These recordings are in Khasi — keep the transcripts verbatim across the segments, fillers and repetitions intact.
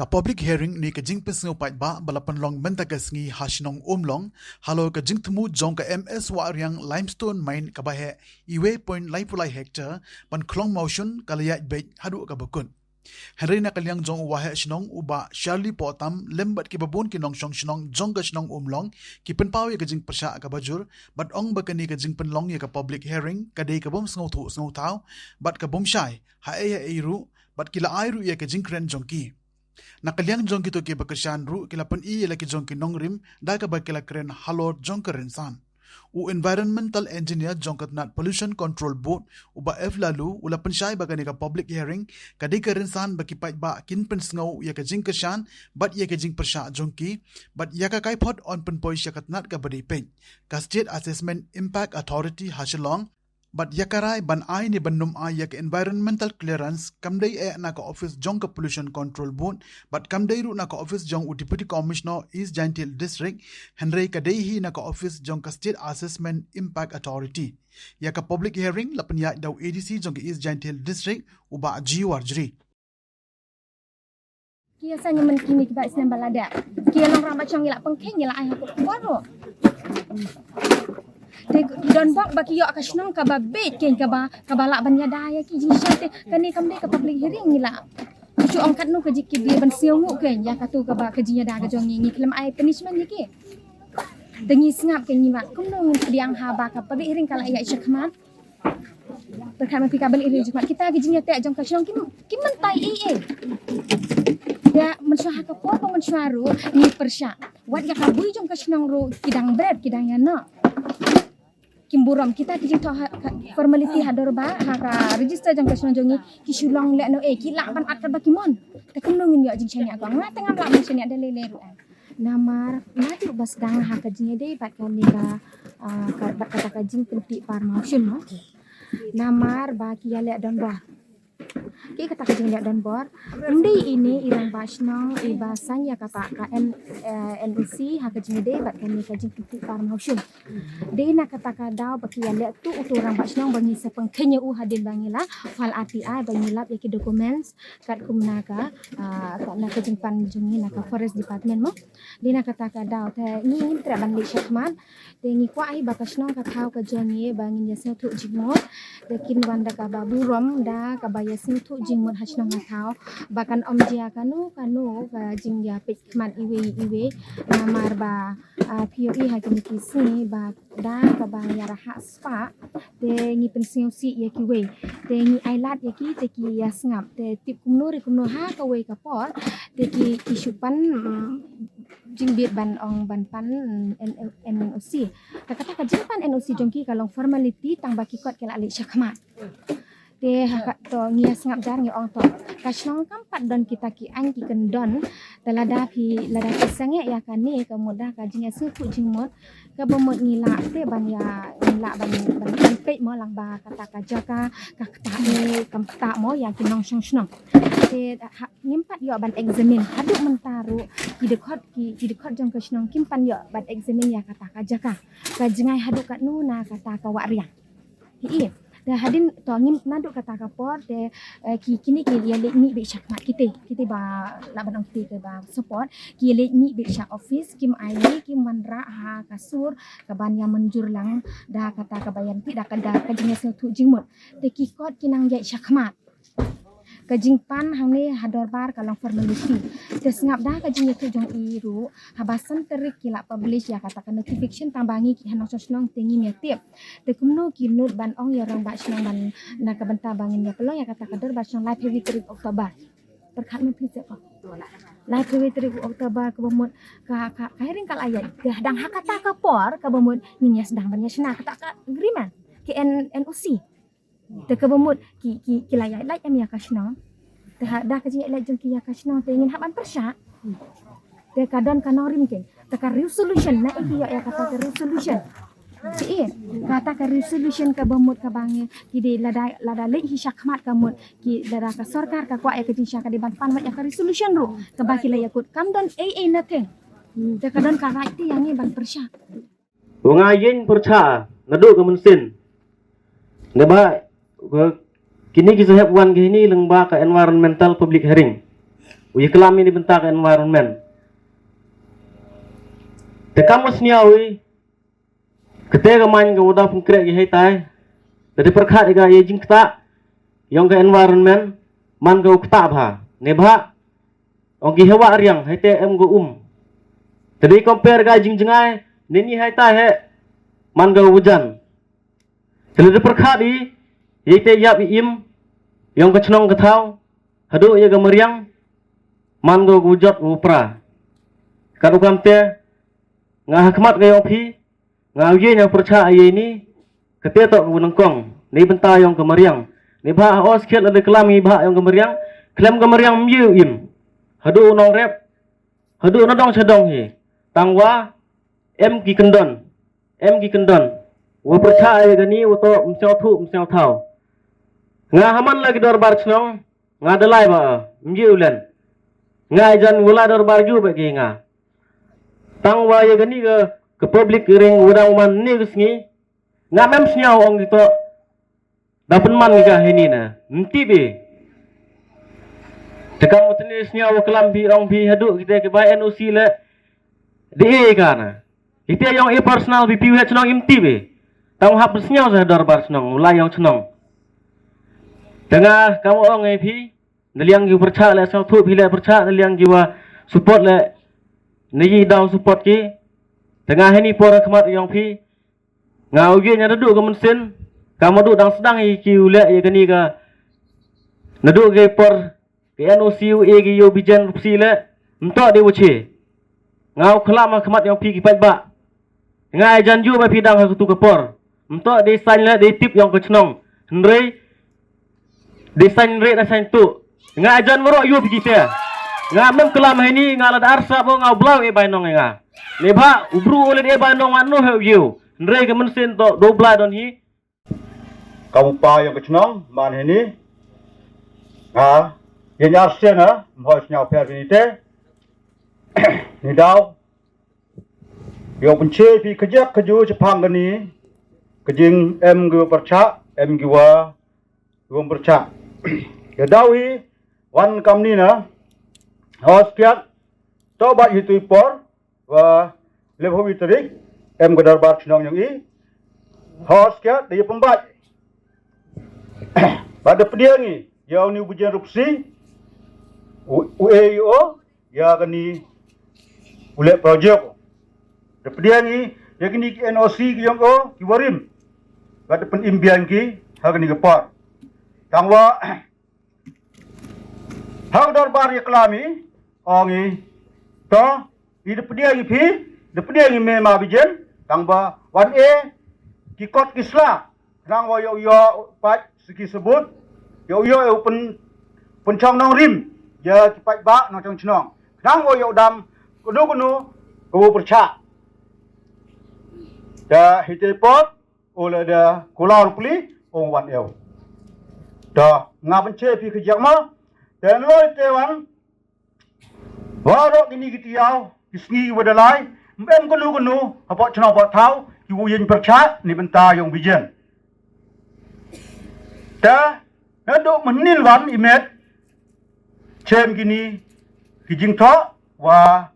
Ka public hearing ne ka jingpynsngew paidbah ba la pynlong mynta ka sngi ha shnong Umlong, halor ka jingthmu jong ka M S Wahriang Limestone Mine kaba heh uwei point lai phew lai hektar ban khlong mawshun ka la ïaid beit haduh kaba kut. Hynrei na ka liang jong u waheh shnong u Bah Sharli Pohtam lem bad kiba bun ki nongshong shnong jong ka shnong Umlong ki pynpaw ïa ka jingpyrshah kaba jur bad ong ba kane ka jingpynlong ïa ka public hearing ka dei ka bym sngewthuh sngewthaw bad ka bym shai ha ei ha ei ruh bad ki la ai ruh ïa ka jingkren jong ki. Na ka liang jong kito kiba kyrshan ruh ki la pyni ïa la ki jong ki nongrim da kaba ki la kren halor jong ka rynsan. U environmental engineer jong ka tnat Pollution Control Board u Bah F Laloo u la pynshai ba kane ka public hearing ka dei ka rynsan ba ki paidbah kin pynsngew ïa ka jingkyrshan bad ïa ka jingpyrshah jong ki bad ïa ka kaiphod yn pynpoi sha ka tnat kaba dei peit, ka State Assessment Impact Authority ha Shillong. Bad ïa ka rai ban ai ne ban ym ai ïa ka environmental clearance kam dei eh na ka office jong ka Pollution Control Board bad kam dei ruh na ka office jong u Deputy Commissioner East Jaintia Hills District, hynrei ka dei hi na ka office jong ka State Assessment Impact Authority. Ïa ka public hearing la pynïaid da u A D C jong ka East Jaintia Hills District u Bah G Warjri. Ki ïa sngewthuh mynta kine kiba snem ba la dep. Ki ïa long rangbah shnong, ngi la pynkheiñ, ngi la ai ha ka khubor ruh. Te ki don bok ba ki ïoh ka shnong kaba bieit, keiñ kaba, kaba lah ban ïada ïa ki jingshai. Te kane kam dei ka public hearing, ngi la shu ong katno ka jingkit ban sngewnguh keiñ ïa katu kaba ka jingïada ka jong ngi, ngi khlem ai punishment ïa ki. Te ngi sngap keiñ, ngi mat kumno ngin pdiang haba ka public hearing ka la ïaid shakhmat. Pyrkhat ma phi, ka balik ri jingmat kita ki jingïateh jong ka shnong kim, kim mynta ei ei. Ïa mynshuwa ha ka por ba mynshuwa ruh ngi pyrshah. Wat ïa ka bui jong ka shnong ruh ki dang bret, ki dang ïa noh. Kim burom kita ki jingthoh ha, ka formality ha dorbar, ha ka register jong ka shnong jong ngi, ki shu long lehnohei, ki lah ban at katba ki mon. Te kumno ngin ïoh jingshaniah, ko nga te ngam lah ban shaniah da lei lei ruh. Namar naduh ba sdang ha ka jingïadei bad kane ka, ah, ka, bad kata ka jingpynthikphar mawshun, no? Namar ba ki ïaleh donbor. Ki kata ka jingïaleh donbor. Ym dei ine i rangbah shnong iba sign ïa kata ka N, eh, N O C ha ka jingïadei bad kane ka jingpynthikphar mawshun. Dei na kata ka daw ba ki ïaleh tu utu u rangbah shnong ba ngi sa pynkheiñ ïa u hadien ba ngi la file R T I, ba ngi lap ïa ki documents katkum na ka, ah, ka, na ka jingpan jong ngi na ka Forest Department, mo. Dei na kata ka daw te ngi ngim treh ban leit shakhmat. Te ngi kwah hi ba ka shnong ka thaw ka jong ngi ba ngin ïasngewthuh jingmut. Te kin wan da kaba burom, da kaba ïasngewthuh jingmut ha shnong ha thaw. Ba kan ym jia kano kano ka jingïapeit khmat iwei iwei. Namar ba, ah, phi ïohi ha kine ki sngi ba da kaba ngi ïarah ha spah, te ngi pynsngewsih ïa kiwei, te ngi ailad ïa ki, te ki ïasngap, te tip kumno re kumno ha kawei ka por te ki, ki shu pan, mm, jingbit ban ong ban pan, mm, N-, N O C. Te kata ka jingpan N O C jong ki ka long formality tang ba ki kot ki la leit shakhmat. Te ha ka to ngi ïasngap jar ngi ong to ka shnong kam pat don kita ki aiñ ki kyndon. Te lada phi, lada phi sangeh ïa kane ka mut da ka jingïasngewthuh jingmut kaba mut ngi lah te ban ïa, ngi lah ban, ban, ban peit mo lang ba kata ka jaka ka ktah ne kam ktah mo ïa ki nongshong shnong. Te ha, ngim pat ïoh ban examine haduh mynta ruh ki dkhot, ki, ki dkhot jong ka shnong kim pat ïoh ban examine ïa kata ka jaka ka jngai haduh katno na kata ka Wahriang. Hi i. Te hadien to ngim naduh kata ka por te, eh, ki, kine ki ïaleit mih beit shakhmat kite, kite ba lah ban ong kite kiba support, ki ïaleit mih beit sha office, kim ai lei, kim wanrah ha ka sur kaban ïa mynjur lang da kata kaba ïa phi da ka, da ka jingïasngewthuh jingmut. Te ki kot ki nang ïaid shakhmat. Ka jingpan hangne ha dorbar ka long formality. Te sngap da ka jingïathuh jong i ruh, haba san tarik ki la publish ïa kata ka notification tang ba ngi ki ha nongshong shnong te ngim ïa tip. Te kumno ki nud ban ong ïa u rangbah shnong ban na ka bynta ba ngin ïa pynlong ïa kata ka dorbar shnong laiphew tarik October. Pyrkhat mynta phi seh ko. Laiphew tarik October kaba mut ka, ka, ka hearing ka la ïaid. Te dang ha kata ka por kaba mut ngin ïa sdang ban ïa shna kata ka agreement. Ka N-, N O C. Te kaba mut ki, ki, ki la ïaid lait em ïa ka shnong. Te ha, da ka jingïaid lait jong ki ïa ka shnong te ngin hap ban pyrshah. Te ka don ka nongrim keiñ. Te ka resolution na i ki ïoh ïa kata ka resolution. Te i, kata ka resolution kaba mut kaba ngi ki dei lada, lada leit hi shakhmat ka mut ki lada ka sorkar ka kwah ïa ka jingshai ka dei ban pan wat ïa ka resolution ruh. Kaba ki la ïakut kam don ei ei nothing. Te ka don ka right te ïa ngi ban pyrshah. Wa nga ïeng pyrshah naduh ka mynsiem. Naba, ka, kine ki sahep wan ka hini lyngba ka environmental public hearing. u ïaklam ïa ni bynta ka environment. Te kam u sniaw i, kate ka main ka wa da pynkhreh ki heitai, da dei pyrkhat ïa ka ïa jingktah ïong ka environment, man ka u ktah bha. Ne bha, ong ki hewa riang, heite em ka um. Te dei compare ka jingjngai, ne ni heitai he, man ka u jan. Te dei pyrkhat i, ïa te ïap i im, ïong ka chnong ka thaw, haduh ïa ka mariang, man ka u jot u pra. Kat u kam te, nga ha khmat ka ïong phi, nga u ye nya pyrcha ïa ni, kate to ka u nangkong, ni bynta ïong ka mariang. Ni bha ha os khiat la de klam i bha ïong ka mariang, khlem ka mariang myu im. Haduh u nong rep, haduh na dong cha dong hi. Tang wa, em ki kyndon, em ki kyndon. Wa pyrcha ïa ka ni, wa to msngaw thu, msngaw thaw. Nga ha man la ki dorbar chnong, nga da lai ba, myu len. Nga jan wa la dorbar ju ba ki nga. Tang wa ïa ka ni ka, ka public hearing wa dang man ni ka sngi. Nga mem sniaw ong ki to. Da pynman ka hini na. Mtip i. Te kam u tni sniaw wa klam bi ong bi haduh kite ki bai N O C le. Di e ka na. Ite ïong i personal bi pi wet chnong im tip i. Tang hap sniaw sa dorbar chnong, u la ïong chnong. Te nga kam ong e phi. Na liang ki pyrcha le sa thu phi le pyrcha, na liang ki wa support le. Na yi daw support ki. Te nga hini por khmat ïong phi. Nga u ye nya da duh ka mynsiem. Ka ma duh dang sdang i ki u le ïa ka ni ka. Na duh ka por. Ka N O C u e ki ïoh bijen rup si le. Mto de u che. Nga u khlam ha khmat ïong phi ki paidbah. Nga ai jan ju ba phi dang ha katu ka por. Mto de sain le de tip ïong ka chnong. Hynrei. De sain re da sain tu. Nga ai jan maro ïoh phi ki te. Nga mem klam ha ni nga la da arsa bo nga u blau e bai nong e nga. Ne bha, u bru u le de bai nong wa no he u ïoh. Hynrei ka mynsiem to, do bla don hi. Ka u pa ïong ka chnong, man ha ni. Nga, ïa nya arsa na, mhoi sniaw pher ni te. Ni daw. Ïong pynche phi kajak kaju chapang ka ni. Kajing em ki wa pyrcha, em ki wa, ki wa pyrcha. Ïa daw hi, wan kam ni na. Hos kiat, to bat hi tu i por. Wa lep hoi tarik, em ka dorbar chnong ïong i. Hos kiat, da ïa pynbat. Ba da pdiang i, ïa u ni u bijen rup si. U, u e i o, ïa ka ni u le project. Da pdiang i, ïa ka ni ki N O C ki ïong o, ki warim. Ba da pyn im biang ki, ha ka ni ka por. Tang wa, ha ka dorbar ïa klam i, ong i, to, i da pdiang i phi, da pdiang i me ma bijen, tang ba, wan e, ki kot ki sla, nang wa ïoh ïoh pat, siki sabut, ïoh ïoh ïoh pyn, pynchong nong rim, ïa ki paidbah nong chong chnong. Nang wa ïoh dam, kunu kunu, ka wa pyrcha. Da hite pot, u le da kular pli, ong wan eu. Da, nga pynche phi ka jak ma, da loi te wan, Waroh kini ki tiaw, ki sngi wa da lai, em kunu kunu, hapoh chnong hapoh thaw, ki wu yin pyrchah, ni bynta ïong bijen. Ta, na dok mynnin wan i met, chem kini, ki jingthoh, wa,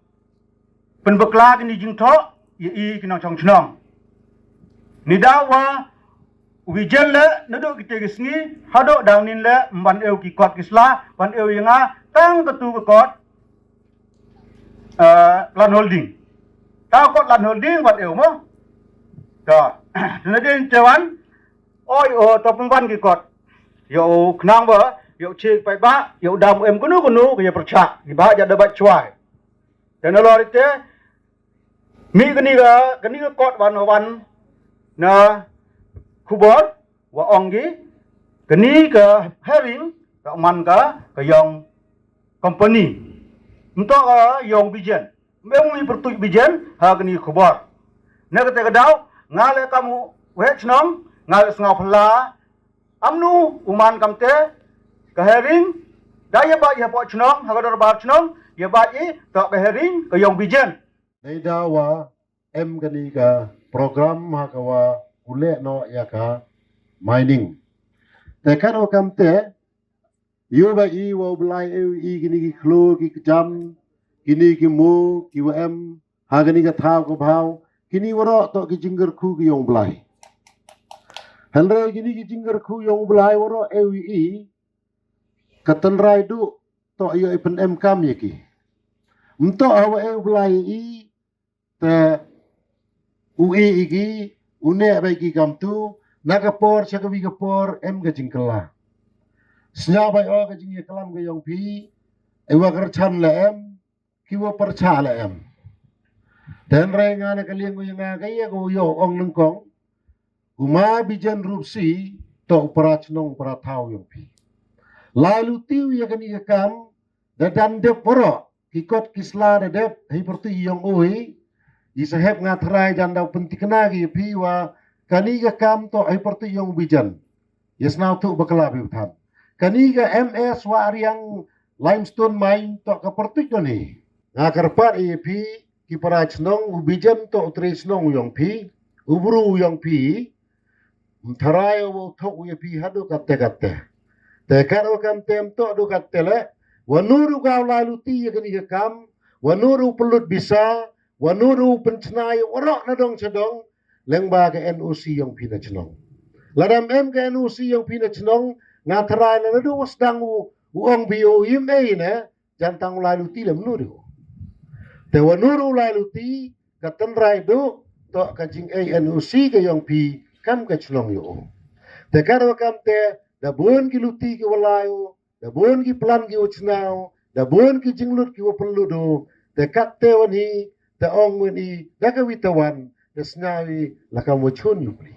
pynbakla kini jingthoh, i i ki nongchong chnong. Ni da wa, u bijen le, na dok kite ki sngi, hadok dang nin le, mban eu ki kot ki sla, mban eu i nga, tang katu ka kot, eh, land holding. Ta kot land holding, wat eu mo. Ta, na din te wan, oi, o, to pynban ki kot. Yo, khnang ba, yo, chik pai ba, yo, dam em kunu kunu, ki ya pyrchah, ki ba, ja da ba chwai. Te na lor ite, mi kani ka, kani ka kot wan, wan, na, khubor, wa ong ki, kani ka herring, ka man ka, ka yong company. Mto ka yong bijen. Mem ngi pyrtuit bijen, ha kani ka khubor. Na kate ka daw, nga le kam u weh chnong, nga le sngaw phylla, amnu, u man kamte, ka herring, da ya ba ya po chnong, ha ka dorbar chnong, ya ba i, to ka herring, ka yong bijen. Dei da wa em kani ka program ha ka wa u leh noh ïa ka mining. Te kan o kamte, Ïoh ba i wa u Blai e u i kini ki khlur ki kjam, kini ki mo ki wa em ha kani ka thaw ka bhaw, kini waroh toh ki jingkyrkhu ki yong u Blai. Hynrei kini ki jingkyrkhu yong u Blai waroh e u i, ka tynrai duh toh ïoh i pynemkam ïa ki. Ym toh ha wa e u Blai i te u i i ki, u neh ba i ki kamtu, na ka por sha ka wi ka por em ka jingkylla. Sñiaw ba ïoh ka jingïaklam ka yong phi, e wa kyrchan la em, ki wa pyrchah la em. Te hynrei nga na ka liang ko ïa nga ka ïa ko ïoh ong nyngkong, u ma Bijen Rupsi toh u para chnong para thaw yong phi. Lai luti u ïa kani ka kam, da dan dep waroh, ki kot ki sla da dep, hei pyrtuit yong u i, i sahep nga thrai jan da u pyntikna ki ïa phi wa, kani ka kam toh hei pyrtuit yong u Bijen. Ïa sñiawthuh bakla phi u than. Kani ka M S Wahriang Limestone Mine toh ka pyrtuit don i. Nga kyrpad ïa phi, ki para chnong u Bijen toh u tre chnong u yong phi, u bru u yong phi, ym thrai u wa u thok u ïa phi haduh katte katte. Te kat wa kam tem toh duh katte le, wa nur u gaw lai luti ïa kani ka kam, wa nur u pynlut bisa, wa nur u pynchna ïa waroh na dong cha dong, leng ba ka N O C yong phi na chnong. Lada em ka N O C yong phi na chnong, nga thrai la naduh wa sdang u, u ong B O im ei ne, jan tang u lai luti lem nur u. Te wa nur u lai luti, ka tynrai duh, toh ka jingei N O C ka yong phi, kam ka chnong ïa u. Te kat wa kam te, da bun ki luti ki wa lai u, da bun ki plan ki wa chna u, da bun ki jinglut ki wa pynlut u, te kat te wan hi, te ong wan i, da ka wi te wan, te sñiaw i, la kam wa chun ïa u pli.